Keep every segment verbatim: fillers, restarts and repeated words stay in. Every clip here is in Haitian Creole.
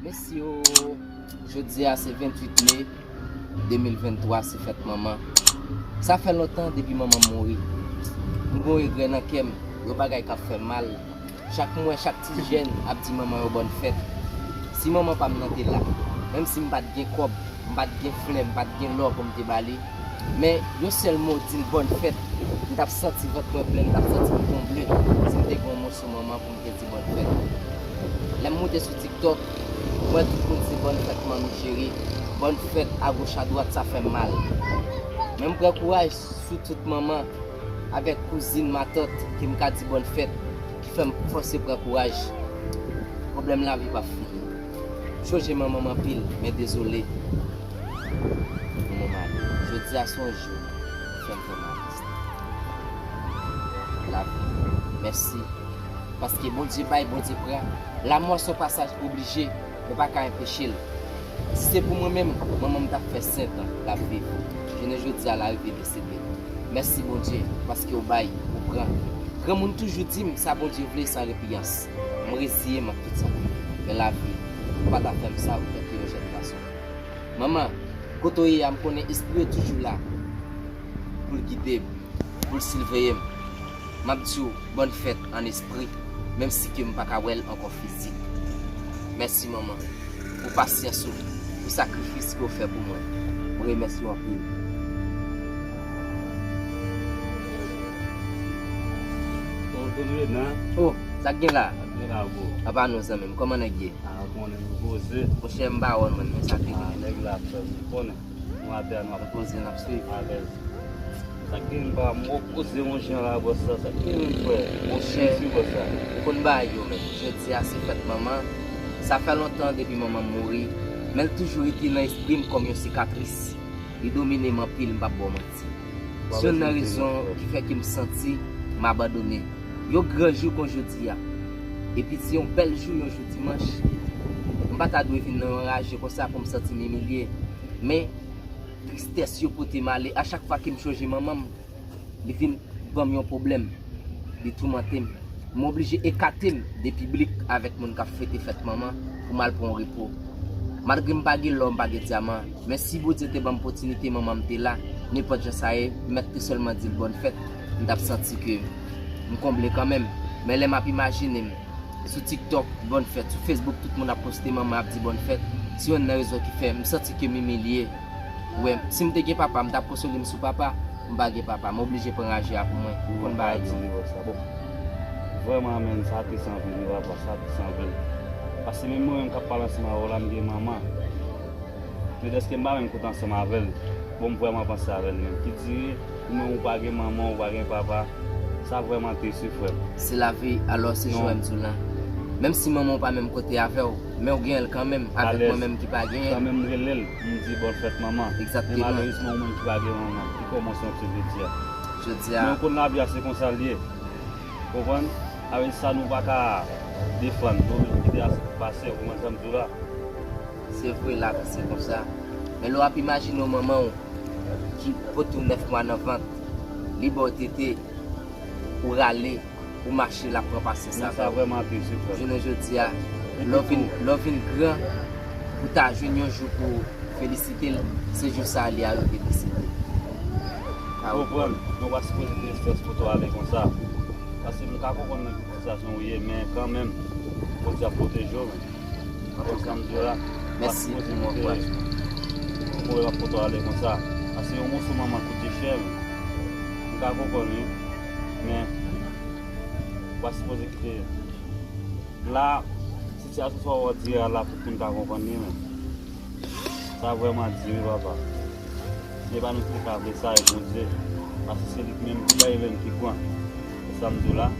Mèsi o. Jodi a se venntuit me de mil venntwa, se fèt manman. Sa fè lontan depi manman m mouri. M gon regrè nan kè m, yon bagay k ap fè m mal. Chak m wè chak ti jèn ap di manman yo bòn fèt. Si manman pa m nan te la, menm si m pa t gen kòb, m pa t gen flè, m pa t gen lò pou m te ba li, men yon sèl mo di l bòn fèt, m t ap santi vant mwen plen, m t ap santi m konble si m te gen yon moso manman pou m te di bòn fèt. Lè m moute sou TikTok, m wè tout moun se bòn fèt manmi cheri, bòn fèt agoch adwat, sa fè m mal. Men m pran kouraj sou tout manman avèk kouzin, matant ke m ka di bòn fèt, ki fè m fòse pran kouraj. Pwoblèm lavi p ap fini. M chonje manman m anpil, men dezole. Manman m ale. Jodi a se yon jou ki fè m vrèman tris. Lavi. Mèsi. Paske Bondye bay, Bondye pran. Lamò se yon pasaj oblije. Nou pa ka anpeche l. Si se pou mwen menm, manman m t ap fè sentan l ap viv. Jounen jodi a, l arive desede. Mèsi Bondye, paske w bay, ou pran. Granmoun toujou di m, sa Bondye vle, san repiyans. M reziye m ak tout sa ki vini. Men lavi pa ta fè m sa, ou te yon jèn gason. Manman, kote w ye a, m konnen espri yo toujou la pou l gide m, pou l siveye m. M ap di w bòn fèt an espri, menm si ke m pa ka wè l ankò fizik. Mèsi manman, pou pasyans ou, pou sakrifis ke w fè pou mwen. M remèsye w anpil. Bon, Tony Renan. Oh, sa k gen la? Sa k gen la, bro? Apa nou zanmi m, kòman nèg ye? Ah, konnen nou poze. Monchè, m pa wè w, mwen, men sa k gen. Ah, nèg la ap fè m konnen. Nou atè a, nou ap poze, n ap swiv. Alèz. Sa k gen pa m wè w poze yon jan la, bòs la. Sa k gen menm, frè? Monchè, ou konn bagay yo, men. Jodi a, se fèt manman. Sa fè lontan depi manman m mouri, men l toujou rete nan espri m kòm yon sikatris. Li domine m anpil, m p ap ba w manti. Se youn nan rezon ki fè ke m santi m abandone. Yon gran jou kon jodi a. Epi se yon bèl jou, yon jou dimanch. M pa ta dwe vin nan yon raje konsa pou m santi m imilye. Men, tristès yo pote m ale. A chak fwa ke m chonje manman m, li vin ban m yon pwoblèm. Li toumante m. M oblije ekate m de piblik avèk moun k ap fete fèt manman pou m al pran yon repo. Malgre m pa gen lò, m pa gen dyaman, men si Bondye te ban m opòtinite, manman m te la, nenpòt jan sa ye, m mèt te sèlman di l bòn fèt, m t ap santi ke m konble kanmenm. Men lè m ap imajine m sou TikTok, bòn fèt, sou Facebook, tout moun ap poste manman ap di bòn fèt, se youn nan rezon ki fè m santi ke m imilye. Ou wè, si m te gen papa, m t ap konsole m sou papa. M pa gen papa, m oblije pran raje a pou mwen. Ou konn bagay yo. Sa bon. Vrèman, menn, sa tris anpil, wi, papa, sa tris anpil. Paske menm mwen menm k ap pale ansanm avè w la, m gen manman. Men dèske m pa menm kote ansanm avè l. Bon, m vrèman panse avè l menm. Ki di, ou menm ou pa gen manman, ou pa gen papa. Sa vrèman tris, wi, frè m. Se lavi, alò se jan m di w la. Menm si manman w pa menm kote avè w, men w genyen l kanmenm, avèk mwen menm ki pa genyen l. Kanmenm m rele l, m di bòn fèt manman. Egzakteman. Men malerezman, ou menm ki pa gen manman, ki kòmanse yon ti jodi a. Jodi a. Men ou konn lavi a se konsa l ye. Konprann? Avèk sa nou pa ka defann, nou menm kite a pase, ou konprann sa m di w la? Se vre, lavi se konsa. Men lè w ap imajine w manman w ki pote w nèf mwa nan vant, li ba w tete, ou rale, ou mache, l ap pran pasyans avè w. Jounen jodi a, lè w vin, lè w vin gran, ou ta jwenn yon jou pou w felisite l, se jou sa a li arive desede. Ou konprann? Nou pa sipoze te estrès pou tou ale konsa. Paske m ka konprann nan ki sitiyasyon ou ye, men kanmenm, Bondye ap pwoteje w, men. Ou konprann sa m di w la? Mèsi pou mwen, kouraj. Ou wè w ap poto ale konsa. Paske yon moso manman koute chè, men. M ka konprann, wi. Men, ou pa sipoze kite. La, sitiyasyon sa w ap di a la, tout moun ka konprann li, men. Sa vrèman di, wi, papa. Men pa nou ki te ka vle sa, e Bondye. Paske se li menm ki bay, menm ki pran. Se sa m di w la.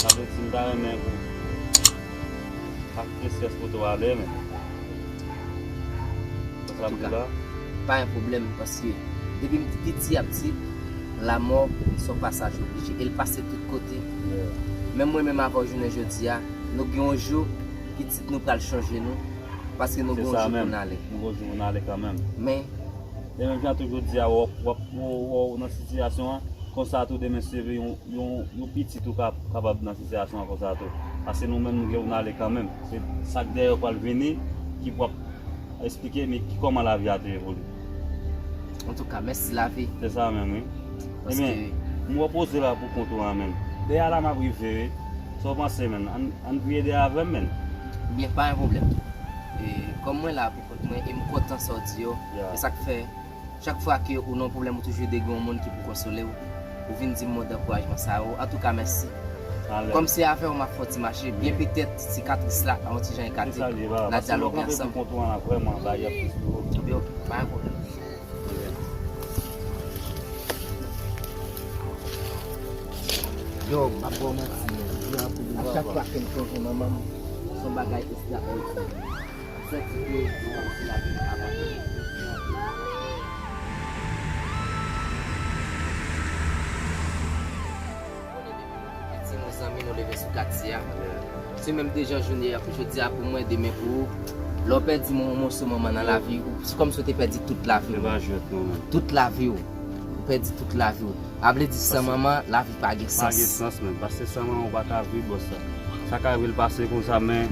Sa vle di, m ta renmen pou pa kite estrès pote w ale, men. Antouka, pa gen pwoblèm, paske depi m piti a piti, lamò se yon pasaj oblije. E l pase tout kote. Menm mwen menm avè w jounen jodi a, nou gen yon jou, pitit nou pral chanje nou, paske nou gen yon jou pou n ale. Nou gen yon jou pou n ale kanmenm. Men, e menm jan toujou di a, w ap, w ap, w ap nan sitiyasyon an, konsa tou demen se vre yon, yon, yon pitit ou ka, kapab nan sitiyasyon an konsa tou. Paske nou menm nou gen pou n ale kanmenm. Se sa k dèyè yo pral vini, ki pou ap eksplike men ki kòman lavi a te evolye. Antouka, mèsi lavi. Se sa menm, wi. Paske ebyen, m wè w poze la pou kont ou a menm. Dèyè la m ap rive, wi. Sa w panse, menm? Ann, ann priye dèyè avè m, menm. Byen, pa gen pwoblèm. E, kòm mwen la pou kont mwen, e m kontan sa w di yo. Yeah. E sa k fè, chak fwa ke ou nan pwoblèm, ou toujou ede gen yon moun ki pou konsole w. Ou vin di m mo dankourajman sa yo. Antouka, mèsi. Alèz. Kòm se avè w m ap fè yon ti mache, byen petèt sikatris la, yon ti jan ekate, n a dyaloge ansanm. Yo, pa gen pwoblèm. Yo, m ap ba w manti, men. A chak fwa ke m sonje manman m, se yon bagay extraordinè. M santi ke manman m se lavi m avan tou. Konnen depi nou tou piti, nou zanmi, nou leve sou katye a. Se menm de jan jounen yè, pou jodi a pou mwen, demen pou ou. Lè w pèdi yon moso manman nan lavi, ou, se kòmsi w te pèdi tout lavi w. Se pa jwèt non, menm. Tout lavi w. Ou pèdi tout lavi w. A vle di san manman, lavi pa gen sans. Pa gen sans menm, paske san manman ou pa ka viv, bòs sa. Sa ka rive l pase konsa, men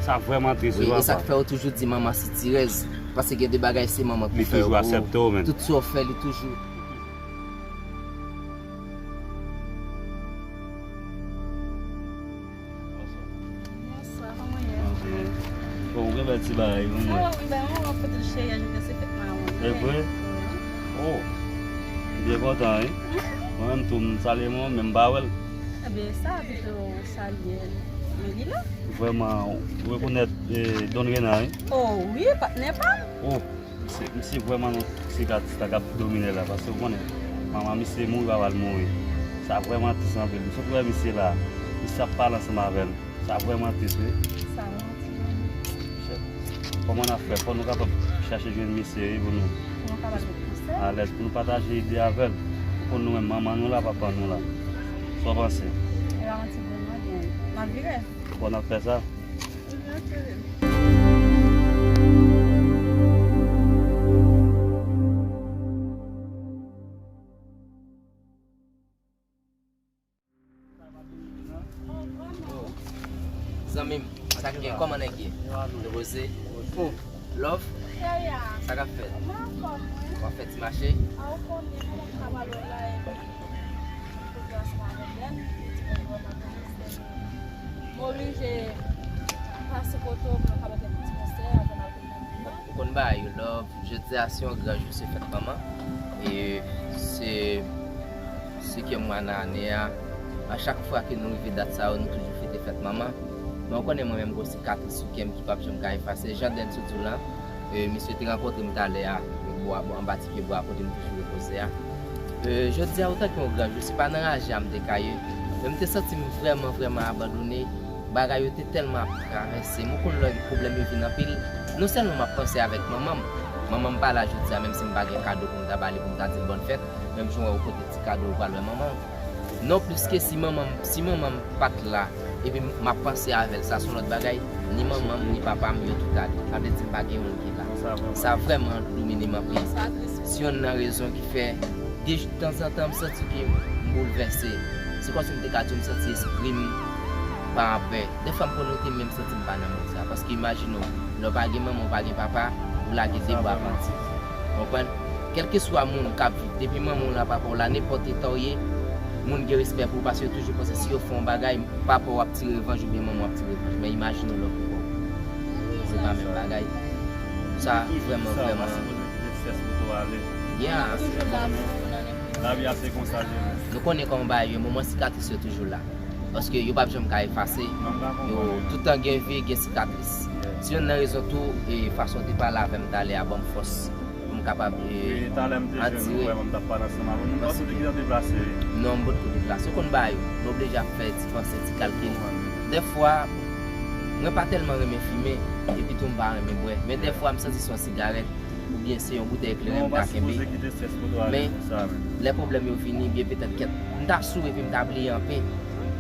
sa vrèman tris, wi, wi, e sa papa. K fè yo toujou di manman sitirèz, paske gen de bagay se manman k pou fè yo pou ou. Li toujou aksepte w menm. Tout sa w fè, li toujou. Bonswa, kòman w ye? Bon, ou gen bèl ti bagay pou mwen. Oh, wi, ben, mwen wè foto cheri a, jodi a se fèt manman mwen. E vre? Wi. Oh, m byen kontan, wi. Mwen menm tou, m salye manman m, men m pa wè l. Ebyen, sa pito w salye l. Men li la. Vrèman, ou rekonèt, eh, Don Renan, wi? Oh, wi, patnè pa m. Oh. Misye, misye vrèman nan sikatris la k ap domine la, paske ou konnen, manman misye mouri, papa l mouri. Sa vrèman tris anpil. M sot wè misye la, misye ap pale ansanm avè m. Sa vrèman tris, wi. Sa vrèman tris, wi. Chèf, kòman n ap fè? Fò nou kapab chache jwenn misye, wi, pou nou. Pou nou kapab met konsèy. Alèz, pou nou pataje ide avè l. Pou nou menm, manman nou la, papa nou la. Sa w panse? E pa manti, vrèman byen. N ap vire. Bon, n ap fè sa. Zanmi m, sa k gen? Kòman nèg ye? Repoze? Oh, love? Sa k ap fèt? W ap fè ti mache? M oblije pase kote w pou nou kapab fè ti konsè, apre n al kote nou. Ou konn bagay yo, love. Jodi a se yon gran jou, se fèt manman. E se senkyèm mwa nan ane a. A chak fwa ke nou rive dat sa yo, nou toujou fete fèt manman. Men ou konnen mwen menm, m gon sikatris sou kè m ki p ap janm ka efase. Jan Dens te di w lan, e, misye te rankontre m talè a, bò, bò, anba ti pye bwa kote m toujou repoze a. E, jodi a, otan ke yon gran jou, se pa nan raje a m te ka ye, men m te santi m vrèman, vrèman abandone. Bagay yo te tèlman ap travèse m. Ou konn lè pwoblèm yo vin anpil, non sèlman m ap panse avèk manman m. Manman m pa la jodi a, menm si m pa gen kado pou m ta ba li, pou m ta di l bòn fèt, menm jan w wè ou pote ti kado ou pral wè manman w. Non plis ke si manman m, si manman m pa t la, epi m ap panse avè l, sa se yon lòt bagay. Ni manman m, ni papa m, yo tout ale. Sa vle di m pa gen youn ki la. Sa vrèman domine m anpil. Se yonn nan rezon ki fè, de, tanzantan, m santi ke m boulvèse. Se kòmsi m te ka di w m santi espri m pa anpè. Dèfwa m konn rete, men m santi m pa nan mond sa. Paske imajine w, lè w pa gen manman, w pa gen papa, ou lage de bra panti. Konprann? Kèlkeswa moun k ap viv, depi manman w la, papa w la, nenpòt eta w ye, moun gen respè pou ou, paske yo toujou panse si yo fè yon bagay, papa w ap tire revanj oubyen manman w ap tire revanj. Men imajine w lè w pou kò w. Se pa menm bagay. Sa vrèman, vrèman. Yeah. Lavi a se konsa, jeni. Nou konnen kòman bagay yo, moman sikatris yo toujou la. Paske yo p ap janm ka efase. Yo toutan gen vi, gen sikatris. Se yonn nan rezon tou, e, fason w te pale avè m talè a ban m fòs pou m kapab, e, andire. Non, m potko deplase. Ou konn bagay yo. Nou oblije ap fè ti panse, ti kalkil. Dèfwa, mwen pa tèlman renmen fimen, epi tou m pa renmen bwè. Men dèfwa, m santi se yon sigarèt, oubyen se yon boutèy kleren m ka kenbe. Men, lè pwoblèm yo vini, byen petèt kèt, m ta sou epi m ta bliye anpe.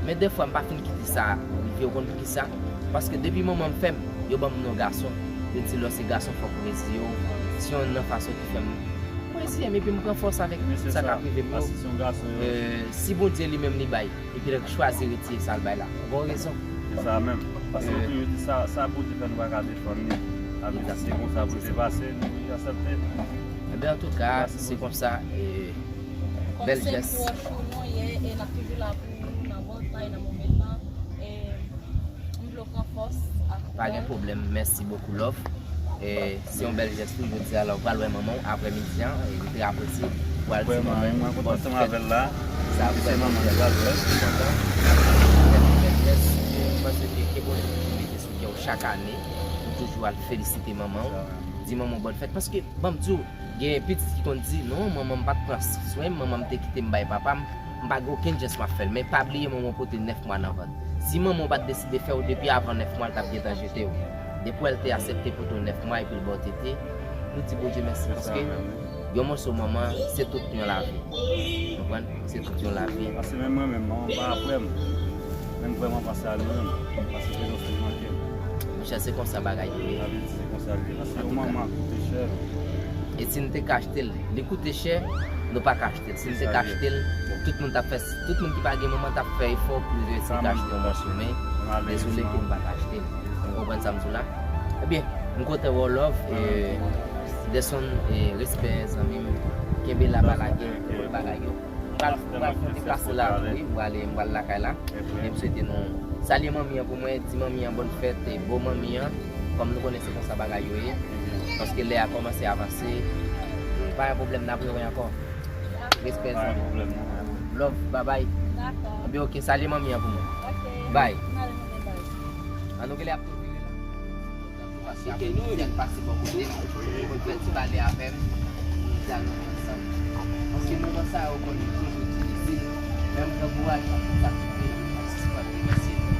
Men dèfwa, m pa fin kite sa rive, ou konn poukisa? Paske depi manman m fè m, yo ban m non gason. Yo di lè w se gason, fòk ou reziye w. Se yonn nan fason ki fè m reziye m, epi m pran fòs avèk sa k ap rive m yo. E, si Bondye li menm li bay, epi l chwazi retire sa l bay la, gon rezon. Se sa menm. Paske yo toujou di sa, sa Bondye fè nou pa ka defann li. Avèk se konsa pou te pase, nou aksepte. Ebyen, antouka, se konsa, e, bèl jès. Kòm se pwòch ou nou ye, e n ap toujou la pou ou nan bon tan e nan move tan. E m vle w pran fòs ak kouwaj. Pa gen pwoblèm, mèsi bokou, love. E se yon bèl jès tou, jodi a la, ou pral wè manman w aprè midi an, e m te apresye pou al di manman w bòn fèt. Sa vrèman bèl jès, m kontan. Bèl jès, e m panse ke ke Bondye toujou mete sou kè w chak ane, ou toujou al felisite manman w, di manman w bòn fèt. Paske, ban m di w, gen pitit ki konn di, "Non, manman m pa t pran swen m, manman m te kite m bay papa m, m pa gen okenn jès m ap fè l." Men pa bliye manman w pote nèf mwa nan vant. Si manman w pa t deside fè w depi avan nèf mwa, l t ap gentan jete w. Depi w wè l te aksepte pote w nèf mwa epi l ba w tete, nou di Bondye mèsi, paske yon moso manman, se tout yon lavi. Ou konprann? Se tout yon lavi. Paske menm mwen menm, manman m pa aprè m. Men m vrèman panse a li menm. Paske se yon sèl manke m. Monchè, se konsa bagay yo ye. Sa vle di se konsa li ye. Paske yon manman koute chè. E si n te ka achte l, li koute chè, nou pa ka achte l. Si n te ka achte l, tout moun t ap fè, tout moun ki pa gen manman t ap fè efò pou yo eseye ka achte yon mòso, men dezole ke n pa ka achte l. Ou konprann sa m di w la? Ebyen, m kontan wè w, love. E, Desson, e, respè, zanmi m. Kenbe la, pa lage, kenbe bagay yo. M pral, m pral fè yon deplase la tou, wi, m prale, m pral lakay la. Men m swete nou salye manmi an pou mwen, di manmi an bòn fèt, e, bo manmi an. Kòm nou konnen se konsa bagay yo ye. Paske lè a kòmanse avanse. Pa gen pwoblèm, n ap rewè ankò. Respè, zanmi. Love, babay. Ebyen, oke, salye manmi an pou mwen. Bay. An nou genlè ap tou vire la. Paske apre midi a, l pase bò kote m, pou l fè ti pale avè m, midi a nou ansanm. Paske moman sa yo konn toujou difisil, men m pran kouraj, sa ki vle, m ap sispann remèsye nou.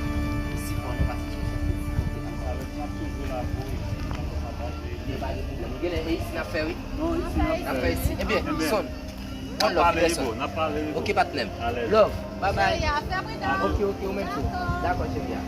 Pou sipò nou, paske se sèl sipò ke nou ka jwenn. N ap toujou la pou ou, nou pa pataje. Nou pa gen pwoblèm. Nou genlè, e isi n ap fè, wi. Non, isi n ap fè. N ap fè isi. Ebyen, Son. One love, Nelson. N ap pale, bro. Ok, patnè m. Alèz. Love. Bye bye. Cheri, a fè pita. Ok, ok, ou menm tou. Dakò, cheri a.